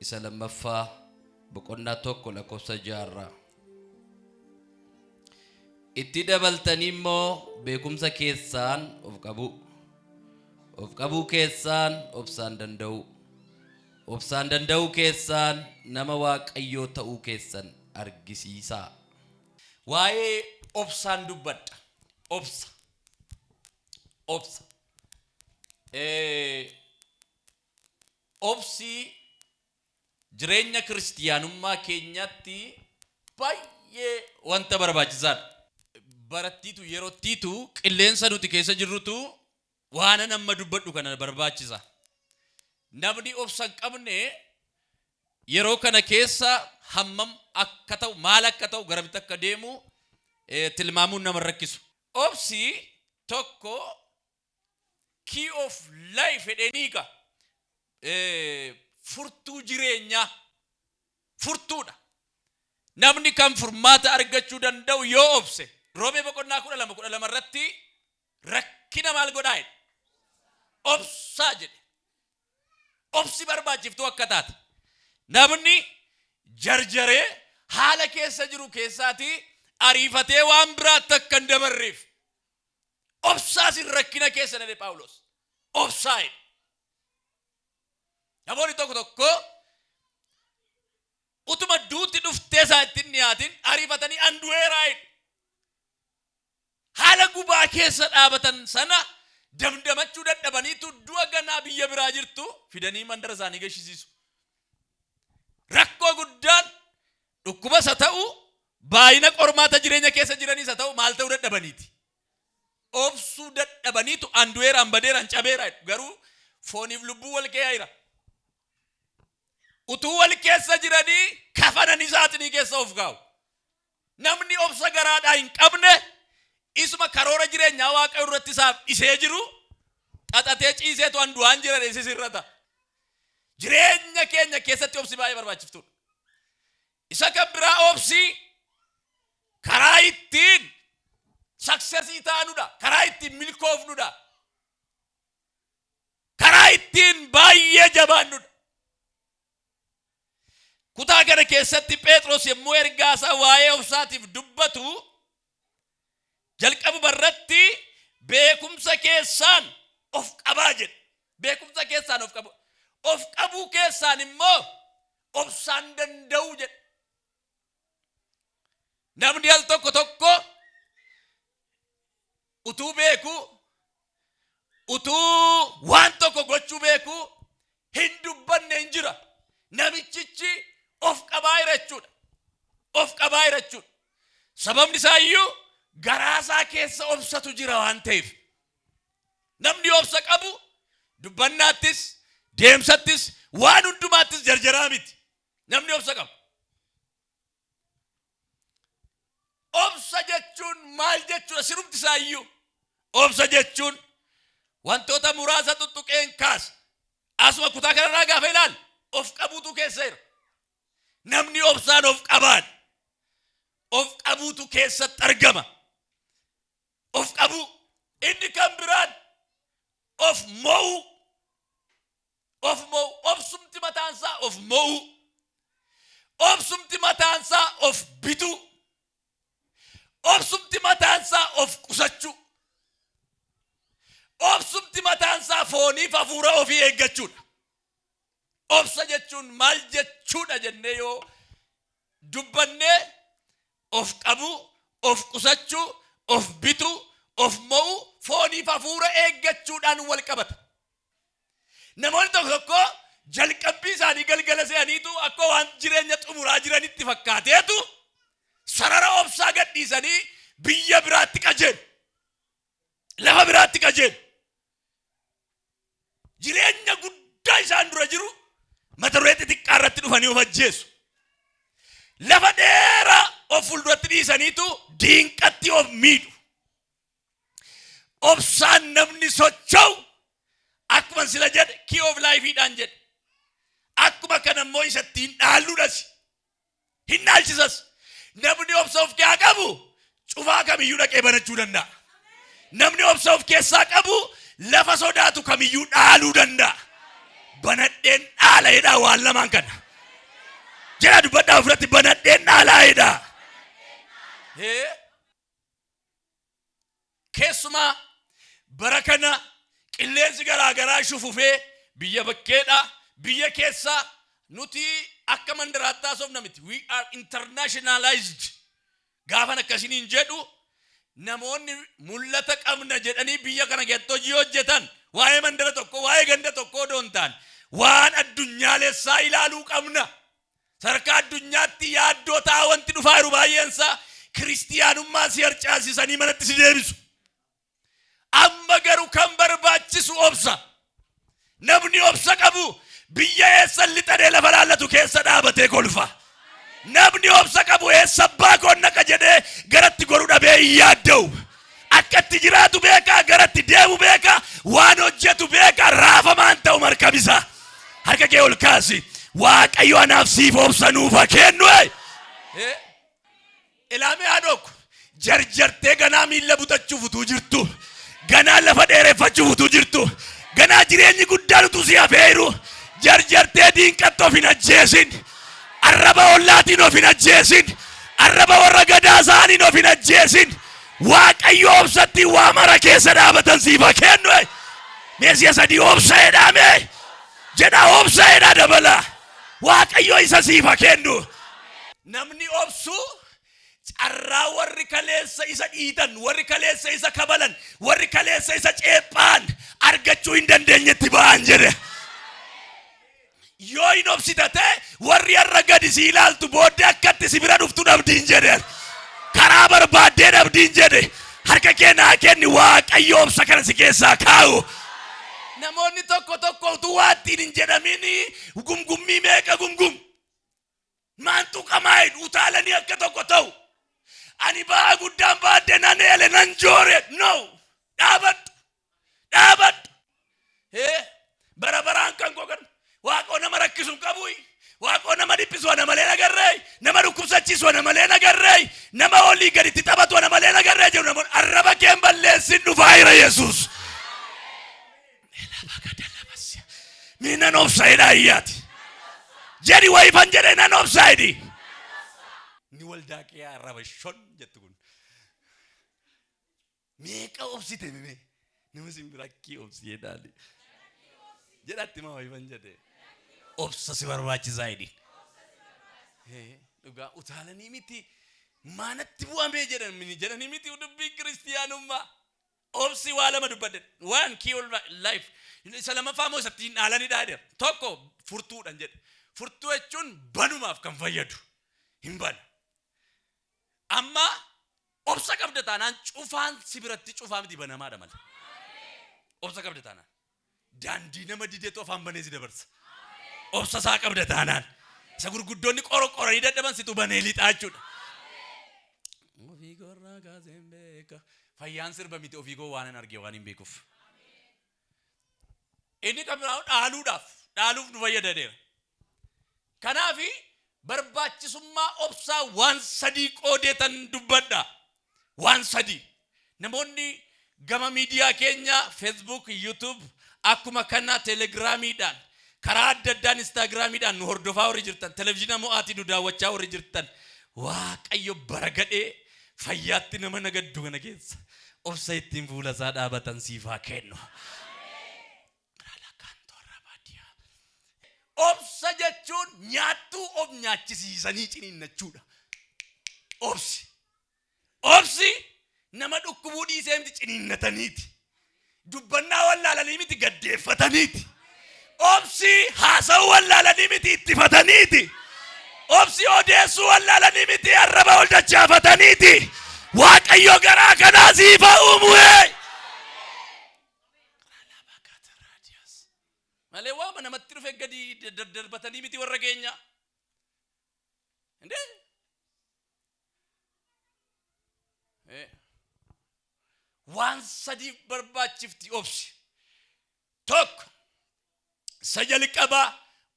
isa lammaffaa boqonnaa 1 lakkoofsa 6 irraa. Itti dabaltanii immoo beekumsa keessaan of qabuu, of qabuu keessaan obsaan danda'uu, obsaan danda'uu keessaan nama Waaqayyoo ta'uu keessan argisiisaa. Waa'ee obsaan dubbadha. Obsa. Obsa. Obsi jireenya kiristiyaanummaa keenyatti baay'ee wanta barbaachisaadha. Barattiitu yerottiitu qilleensa nuti keessa jirrutu waanan amma dubbadhu kana barbaachisa. Namni obsa hin qabne yeroo kana keessa hammam akka ta'u, maal akka ta'u, garamitti akka deemu tilmaamuun nama hin rakkisu. Obsi tokko key of life jedhee ni hiika. Furtuu jireenyaa. Furtuudha. Namni kan furmaata argachuu danda'u yoo obse. Roomee boqonnaa 12 12 irratti rakkina maal godhaa jedhe? Obsaa jedhe. Obsi barbaachiftuu akka taate. Namni jarjaree haala keessa jiru keessaatii ariifatee waan biraatti akka hin dabarreef obsaa isin rakkina keessa jedhe Phaawulos. Obsaa jedhe. Namoonni tokko tokko utuma duuti dhuftee isaa ittiin dhiyaatin ariifatanii an du'eeraa jedhu. Haala gubaa keessa dhaabatan sana damdamachuu dadhabaniitu du'a ganaa biyya biraa jirtu fidanii mandara isaanii gashisiisu. Rakkoo guddaan dhukkubas haa ta'u, baay'ina qormaata jireenya keessa jiraniis haa ta'u maal ta'uu dadhabaniiti. Obsuu dadhabaniitu an du'eera, an badeera, an cabeera jedhu. Garuu fooniif lubbuu wal keessa jira. Utuu wal keessa jiranii kafananii saaxinii keessa of kaa'u. Namni obsa garaadhaa hin qabne isuma karoora jireenyaa Waaqayyo irratti isaaf dhisee jiru xaxatee ciiseetu an du'aan jira jedhee sisirrata. Jireenya keenya keessatti obsi baay'ee barbaachiftuudha. Isa kan biraa obsi karaa ittiin saksesii taanudha. Karaa ittiin milkoofnudha. Karaa ittiin baay'ee jabaannudha. Kutaa kana keessatti Phexros yommuu ergaa isaa waa'ee obsaatiif dubbatu jalqabuma irratti beekumsa keessaan of qabaa jedhe. Beekumsa keessaan of qabu. Of qabuu keessaan immoo obsaan danda'uu jedhe. Namni al tokko tokko utuu beekuu, utuu waan tokko gochuu beekuu hin dubbanne hin jira. Namichichi of qabaa jira jechuudha. Of qabaa jira jechuudha. Sababni isaa iyyuu garaa isaa keessa obsatu jira waan ta'eef. Namni obsa qabu dubbannaattis, deemsattis, waan hundumaattis jarjaraa miti. Namni obsa qabu. Obsa jechuun maal jechuudha? Sirumti isaa iyyuu. Obsa jechuun wantoota muraasa tuttuqeen kaasa. Asuma kutaa kanarraa gaafa ilaalu of qabuutu keessa jira. Namni obsaan of qabaadha. Of qabuutu keessatti argama. Of qabuu. Inni kan biraan of mo'uu. Of mo'uu. Obsumti mataansaa of mo'uu. Obsumti mataansaa of bituu. Obsumti mataansaa of qusachuu. Obsumti mataansaa fooniif hafuura ofii eeggachuudha. Obsa jechuun maal jechuudha jennee yoo dubbannee of qabuu, of qusachuu, of bituu, of mo'uu, fooniif hafuura eeggachuudhaan wal qabata. Namoonni tokko tokko jalqabbii isaanii galgala se'aniitu akka waan jireenya xumuraa jiranitti fakkaateetu sarara obsaa gadhiisanii biyya biraatti qajeelu. Lafa biraatti qajeelu. Jireenya guddaa isaan dura jiru mata duree xixiqqaa irratti dhufanii of ajjeesu. Lafa dheeraa of fuulduratti dhiisaniitu diinqatti of miidhu. Obsaan namni socho'u akkuma sila jedhe key of life'dhaan jedhe. Akkuma kana immoo isa ittiin dhaalluudhas. Hin dhaalchisas. Namni obsa of keessaa qabu cufaa kamiyyuu dhaqee banachuu danda'a. Namni obsa of keessaa qabu lafa sodaatu kamiyyuu dhaaluu danda'a. Banadheen dhaala jedhaa waan lamaan kana. Jedha dubbadhaa ofirratti, banadheen dhaalaa'edha. Keessumaa bara kana qilleensi garaa garaa shufufee biyya bakkeedha, biyya keessaa nuti akka mandaraatti haasofna miti. We are internationalized. Gaafan akkasiniin jedhu, namoonni mul'ata qabna jedhanii biyya kana keessatti hojii hojjetan waa'ee mandara tokko, waa'ee ganda tokko odoo hin taane, waan addunyaalessaa ilaaluu qabna. Sadarkaa addunyaatti yaaddoo ta'a wanti dhufaa jiru baay'eensaa kiristiyaanummaa si harcaasisanii manatti si deebisu. Amma garuu kan barbaachisu obsa. Namni obsa qabu biyya eessa lixadee lafa laallatu keessa dhaabatee kolfa. Namni obsa qabu eessa abbaa koon naqa jedhee garatti goru dhabee hin yaadda'u. Akka itti jiraatu beekaa, garatti deemu beekaa, waan hojjetu beekaa, raafamaan ta'u markabisa. Harka kee ol kaasi. Waaqayyo anaaf siif obsa nuuf haa kennu. Ilaamee haadhoku jarjartee ganaa miilla butachuuf utuu jirtu, ganaa lafa dheereffachuuf utuu jirtu, ganaa jireenyi guddaan utuu si hafeeru, jarjartee diinqatti of hin ajjeesin. Arraba ollaatiin of hin ajjeesin. Arraba warra gadaa isaaniin of hin ajjeesin. Waaqayyo obsatti waa mara keessa dhaabatan siif haa kennu. Mee si'a sadii obsa jedhame jedha, obsa jedha dabala. Waaqayyo isa siif haa kennu. Namni obsu carraa warri kaleessa isa dhiitan, warri kaleessa isa kabalan, warri kaleessa isa ceephaan argachuu hin dandeenyetti ba'an jedhe. Yoo hin obsita ta'e, warri har'a gadi si ilaaltu booddee akkatti si bira dhuftu dhabdiin jedhe. Karaa barbaaddee dhabdiin jedhe. Harka kee naa kenni, Waaqayyo obsa kana si keessaa kaa'u. Namoonni tokko tokko utuu waa ittiin hin jedhamin gumgummii meeqa gumgum. Maantu qamaa'in utaalanii akka tokko ta'u. Ani ba'aa guddaan baadde, nan eele, nan joore. No. Dhaabadhu. Dhaabadhu. Hee bara baraan kan koo kan waaqoo nama rakkisu hin qabu. Waaqoo nama dhiphisu ana malee nagarree. Nama dhukkubsachiisu ana malee nagarree. Nama olii gaditti taphatu ana malee nagarree jedhu namoonni, arraba keen balleessin, dhufaa jira Yesuus. Mee nan obsa jedhaa iyyaati. Jedhi wayifan jedhe, nan obsa jedhi. Ni waldaa kee arraba shon jettu kun. Meeqa obsite mee? Nama sin bira akkii obsi jedhaani. Jedhatti maa wayifan jedhe. Obsa si barbaachisaa jedhi. Dhugaa utaalanii miti, maanatti bu'amee jedhanii miti dubbii kiristiyaanummaa. Obsi waa lama dubbadhe. One key of life. Isa lamaffaa immoo isa ittiin dhaalanidha jedhe. Tokko furtuudhaan jedhe. Furtuu jechuun banumaaf kan fayyadu. Hin bana. Amma obsa qabda taanaan cufaan si biratti cufaa miti, banamaadha malee. Obsa qabda taanaan. Daandii nama dideetu afaan banee si dabarsa. Obsa isaa qabda taanaan. Isa gurguddoonni qoranii dadhaban situ banee lixaa jechuudha. Ofii korraa kaaseen beeka. Fayyaan sirba miti, ofii koo waan hin arge waan hin beekuuf. Inni kan biraa dhaaluudhaaf, dhaaluuf nu fayyadadeera. Kanaafi barbaachisummaa obsaa waan sadii qoodeetan dubbadha. Waan sadii. Namoonni gama miidiyaa keenya Facebook, YouTube, akkuma kana Telegiraamiidhaan, karaa adda addaan Instaagiraamiidhaan nu hordofaa warri jirtan, televizyiina mo'aatii nu daawwachaa warri jirtan, Waaqayyo bara gadhee fayyaatti nama nagaddu kana keessa obsa ittiin fuula isaa dhaabatan siif haa kennu. Obsa jechuun nyaattuu of nyaachisiisanii ciniinnachuudha. Obsi. Obsi nama dhukkubuu dhiisee miti, ciniinnataniiti. Dubbannaa wallaalanii miti, gaddeeffataniiti. Obsi haasa'uu wallaalanii miti, ittifataniiti. Obsi odeessuu wallaalanii miti, arraba ol dachaafataniiti. Waaqayyo garaa kanaa siif haa uumu. Malee waama namatti dhufe gadi daddarbatanii miti warra keenya. Indee? Waan sadiif barbaachifti obsi. Tokko, isa jalqabaa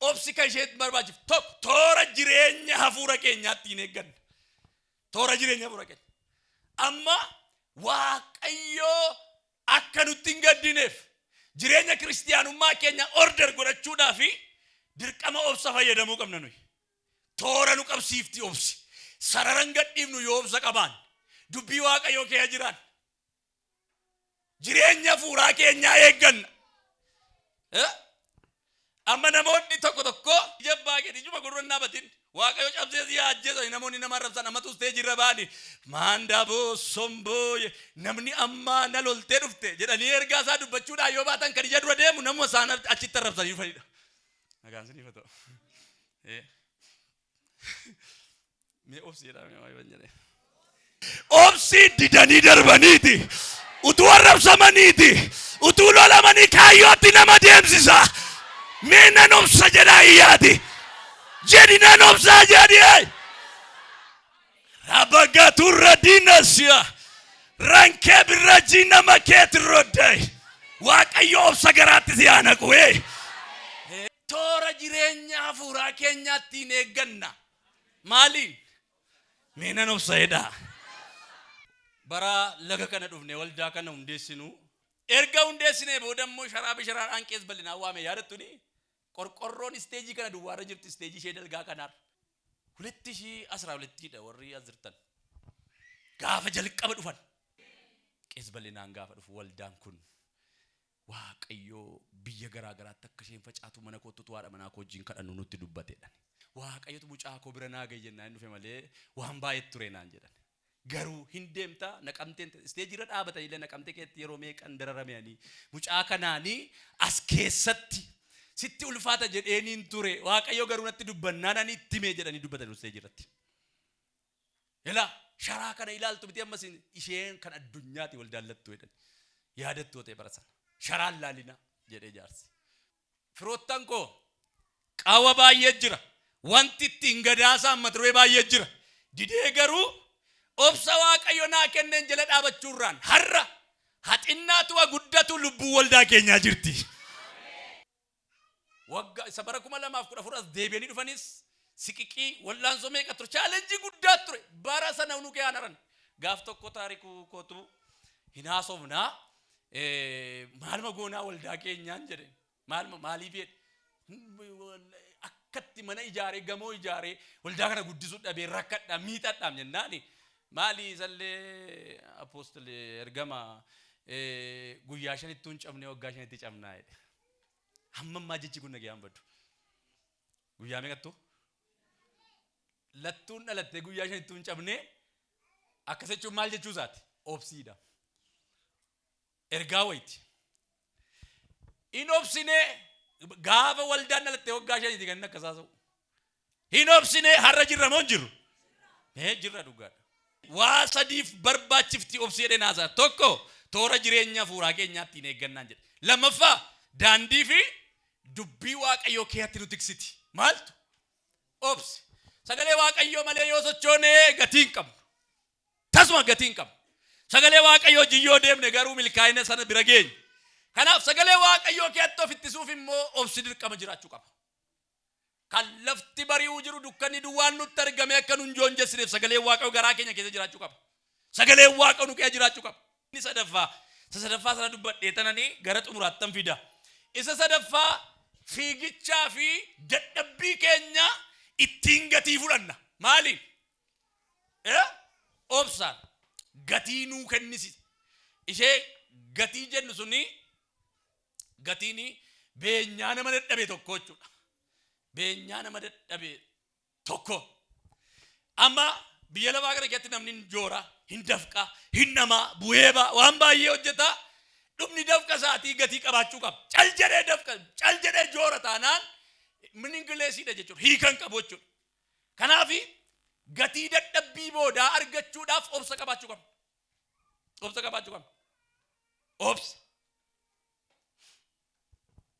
obsi kan ishee barbaachiftu tokko, toora jireenya hafuura keenyaatti hin eegganna. Toora jireenya hafuura keenya. Amma Waaqayyoo akka nutti hin gaddineef jireenya kiristiyaanummaa keenya order godhachuudhaa fi dirqama obsa fayyadamuu qabna nuyi. Toora nu qabsiifti obsi. Sararan gadhiifnu yoo obsa qabaan. Dubbii Waaqayyoo keessa jiraan. Jireenya fuuraa keenyaa eegganna. Amma namoonni tokko tokko jabbaa keeti ijuma gurra hin dhaabatin. Waaqayyo cabsee si haa ajjeesan namoonni nama arrabsan ammatu stage irra ba'ani. Maandaaboo somboo namni ammaa na loltee dhufte jedhanii ergaa isaa dubbachuudhaan yoo baatan kan ija dura deemu namuma isaan achitti arrabsanii dhufanidha. Nagaan isiniif haa ta'u. Mee obsi jedhaa mee waan jedhee. Obsi didanii darbaniiti. Utuu arrabsamaniiti. Utuu lolamanii kaayyootti nama deemsisa. Mee nan obsa jedhaa iyyaati. Jedhi nan obsaa jedhi. Rabagaturra diinasiya. Rankee birrajii nama keetirrodday. Waaqayyo obsa garaatti si haa naqu. Toora jireenya hafuuraa keenyaa ittiin eegganna. Maaliin? Mee nan obsa jedhaa. Bara laga kana dhufne waldaa kana hundeessinu. Erga hundeessinee booda immoo sharaa bisharaadhaan qees bal'inaan waame yaadattuni. Qorqorroon isteejii kana duwwaarra jirti isteejii ishee dalgaa kanaarra. Huletti ishii asraa hulettiidha warri as jirtan. Gaafa jalqaba dhufan. Qees bal'inaan gaafa dhufu waldaan kun Waaqayyo biyya garaa garaatti akka isheen facaatu mana kootti haadha manaa koo wajjin kadhannu nutti dubbateedha. Waaqayyotu mucaa koo bira naa gahe jennaan dhufe malee waan baay'ee ture naan jedhan. Garuu hin deemtaa naqamteen isteejii irra dhaabatanii illee naqamtee keessatti yeroo meeqan dararamanii mucaa kanaanii as keessatti sitti ulfaata jedheeniin ture Waaqayyo garuu natti dubbannaan ani itti himee jedhanii dubbatan isteejii irratti. Ilaa sharaa kana ilaaltu miti ammas isheen kan addunyaati wal jaallattu jedhan. Yaadattu ta'e bara sana. Sharaan laalinaa jedhee jaarsi. Firoottan koo qaawwa baay'ee jira. Wanti ittiin gadaasaan mata duree baay'ee jira. Didee garuu obsa Waaqayyo naa kenneen jala dhaabachuurraan har'a haxinnaatu guddatu lubbuu waldaa keenyaa jirti. Waggaa isa bara 2014 as deebi'anii dhufanis siqiqii wal'aansoo meeqa ture challenge guddaa ture bara sana nu kee haran gaaf tokko taarikuu kootu hin haasofnaa maaluma goonaa waldaa keenyaan jedhe maaluma maaliif jedhe akkatti mana ijaaree gamoo ijaaree waldaa kana guddisuu dhabee rakkadha miixadhaam jennaani maali isallee apostle ergama guyyaa shanittuu hin cabne waggaa shanitti cabnaa jedhe. Hamma ammaa jechi kun nagayaan baddu. Guyyaa meeqattu? Lattuun dhalattee guyyaa shanittuu hin cabne akkas jechuun maal jechuu isaati? Obsiidha. Ergaa wayiiti. Hin obsinee gaafa waldaan dhalattee waggaa shaniiti kan inni akkas haasa'u. Hin obsinee har'a jirra moo hin jirru? Mee jirra dhugaadha. Waa sadiif barbaachifti obsi jedhee naasaa. Tokko toora jireenya hafuuraa keenyaa ittiin eeggannaan jedhe. Lammaffaa daandii fi dubbii Waaqayyoo keeyyatti nu tiksiti. Maaltu? Obsi. Sagalee Waaqayyoo malee yoo sochoone gatii hin qabnu. Tasuma gatii hin qabnu. Sagalee Waaqayyoo wajjin yoo deemne garuu milkaa'ina sana bira geenya. Kanaaf sagalee Waaqayyoo keeyyatti of ittisuuf immoo obsi dirqama jiraachuu qaba. Kan lafti bari'uu jiru dukkanni duwwaan nutti argame akka nun joonjessineef sagaleen Waaqayyoo garaa keenya keessa jiraachuu qaba. Sagaleen Waaqayyoo nu keessa jiraachuu qaba. Inni sadaffaa isa sadaffaa sana dubbadhee tananii gara xumuraattan fida. Isa sadaffaa fiigichaa fi dadhabbii keenya ittiin gatii fudhanna. Maaliin? Obsaan gatii nuu kennisiisa. Ishee gatii jennu suni gatiin beenyaa nama dadhabe tokko jechuudha. Beenyaa nama dadhabe tokko. Amma biyya lafaa kana keessatti namni hin joora, hin dafqa, hin namaa, bu'ee ba'a, waan baay'ee hojjeta. Dhumni dafqa isaatii gatii qabaachuu qaba. Cal jedhee dafqa, cal jedhee joora taanaan meaninglessiidha jechuudha. Hiika hin qabu jechuudha. Kanaaf gatii dadhabbii boodaa argachuudhaaf obsa qabaachuu qabna. Obsa qabaachuu qabna. Obsa.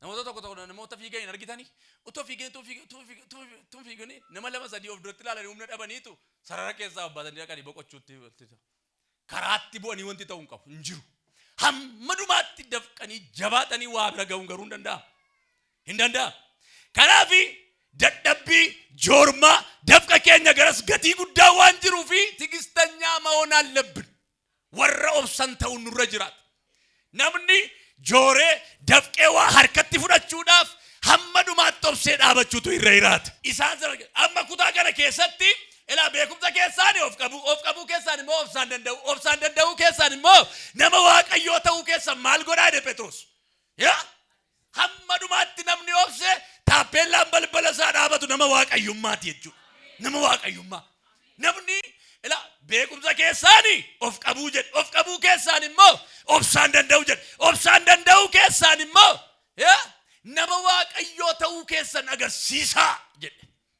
Namoota tokko tokko namoota fiigan hin argitanii utoo fiiganii utuu fiiganii utuu fiiganii utuu fiiganii utuu fiiganii nama lama sadii of duratti ilaalanii humna dhabaniitu sarara keessaa of baasanii dhaqanii boqochuutti karaatti bu'anii wanti ta'uu hin qabu hin jiru. Hamma dhumaatti dafqanii jabaatanii waa bira ga'uun garuu hin danda'amu. Hin danda'amu. Kanaaf dadhabbii joormaa dafqa keenya garas gatii guddaa waan jiruu fi ትዕግስተኛ መሆን አለብን. Warra obsan ta'uun nurra jiraata. Namni jooree dafqee waa harkatti fudhachuudhaaf hamma dhumaatti obsee dhaabachuu dhaabachuutu irra jiraata. Isaan sana amma kutaa kana keessatti ilaa, beekumsa keessaan of qabuu, of qabuu keessaan immoo obsaan danda'u, obsaan danda'uu keessaan immoo nama Waaqayyoo ta'uu keessan maal godhaa jedhe Phexros? Yaa hamma dhumaatti namni obse taappeellaan balbala isaa dhaabatu nama Waaqayyummaati jechuudha. Nama Waaqayyummaa. Namni ilaa beekumsa keessaani of qabuu jedhe, of qabuu keessaan immoo obsaan danda'u jedhe, obsaan danda'uu keessaan immoo yaa nama Waaqayyoo ta'uu keessan agarsiisaa jedhe.